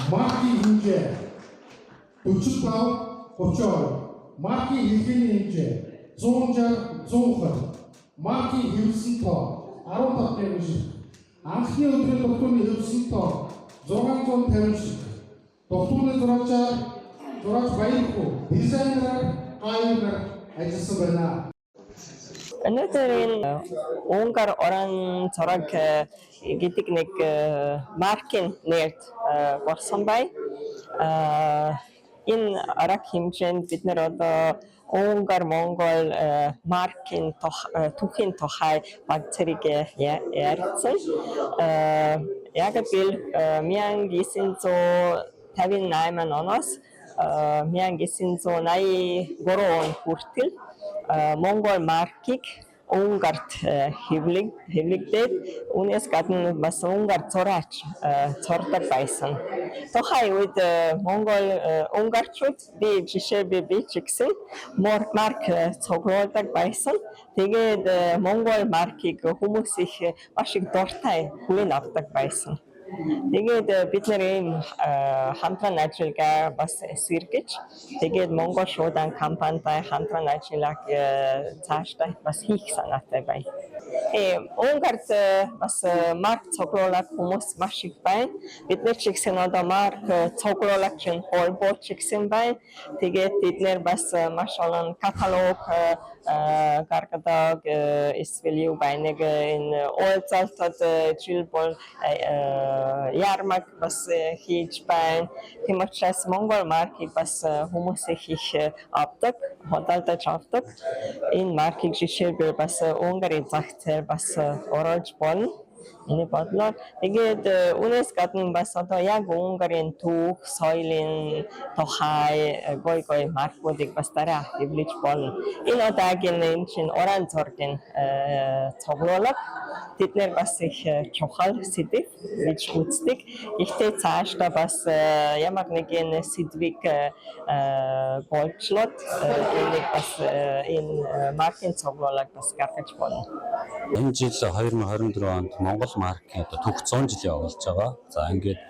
Маркийн хэмжээ 45 32. Маркийн хэлхээний хэмжээ 160 120. Маркийн хэвлэсэн тоо 15,000 ширхэг. Анхны өдрийн дугтууны хэвлэсэн тоо 650 ширхэг. Дугтууны зураачаар зураач Баярхүү, дизайнераар Гаюнаар ажилласан байна. Өнөөдөр энэ Унгар орон зураг гэдэг нэг маркийн нэрд болсон бай. Энэ арга хэмжээнд бид нар одоо Унгар Монгол маркийн түүхийн тухай баг зэрэг ярьсан. Яг бил 1958 оноос 1983 он хүртэл Монгол маркийг Унгарт хэвлэгдээд, үүнээс гадна бас Унгар зураач зурдаг байсан. Тухайн үед Монгол Унгарчууд, би жишээлбэл би ч гэсэн марк цуглуулдаг байсан. Тэгээд Монгол маркийг хүмүүс их маш их дуртай хүлээн авдаг байсан. Тэгээд бид нар ийм хамтран ажиллагаа бас сэргэж, тэгээд Монгол шуудан компанитай хамтран ажиллах цаашдаа бас хийх санаатай байна. Унгарт бас марк цуглуулах хүмүүс маш их байна. Бид нар ч гэсэн одоо марк цуглуулагчийн холбоо ч гэсэн байна. Тэгээд бид нар бас маш олон каталог гаргадаг, эсвэл юу байна нэг энэ уулзалтад жил бол ярмарк бас хийж байна. Тийм учраас Монгол маркийг бас хүмүүс их авдаг, худалдаж авдаг. Энэ маркийг жишээлбэл бас Унгарын зах зээл бас оруулж болно. Миний бодлоор тэгээд үүнээс гадна бас одоо яг Унгарын түүх, соёлын тухай гоё гоё маркуудыг бас дараа хэвлэж болно. Энэ удаагийн энэ чинь уран зургийн цуглуулга. Тэд нар бас их чухал сэдэв гэж үздэг. Гэхдээ цаашдаа бас ямар нэгэн сэдвийг голчлоод энийг бас энэ маркийн цуглуулга бас гаргаж болно. Энэ жил 2024 онд Монгол маркийн одоо түүх 100 жилийн болж байгаа. За, ингээд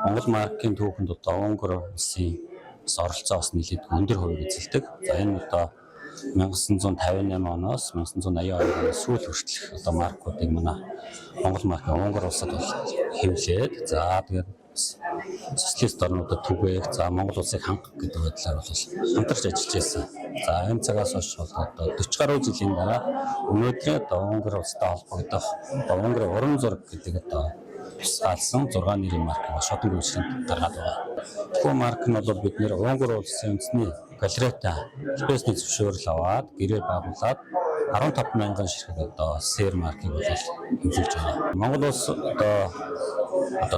Монгол маркийн түүхэнд одоо Унгар улсын бас оролцоо бас нэлээд өндөр хувийг эзэлдэг. За, энэ одоо 1958 оноос 1982 оны сүүл хүртэлх одоо маркуудыг манай Монгол марк Унгар улсад бол хэвлээд, за, тэгээд социалист орнуудад түгээх, за, Монгол улсыг хангах гэдэг байдлаар бол хамтарч ажиллаж байсан. За, энэ цагаас хойш бол одоо 40 гаруй жилийн дараа өнөөдрийн одоо Унгар улстай холбогдох одоо Унгарын уран зураг гэдэг одоо тусгаалсан 6 нэрийн маркийг шодон гүйцэтгэнд гаргаад байгаа. Тэгэхүү марк нь бол бид нар Унгар улсын үндэсний галерейтай албан зөвшөөрөл аваад, гэрээ байгуулад 15 мянган ширхэг одоо сэр маркийг бол хэвлүүлж байгаа. Монгол улс одоо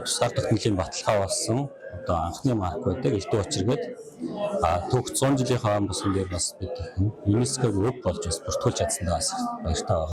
тусгаар тогтнолын баталгаа болсон одоо анхны марк байдаг. Элдв Учир гээд түүх 100 жилийнхаа он босон дээр бас бид ЮНЕСКО-г өв болж бас бүртгүүлж чадсандаа бас баяртай байна.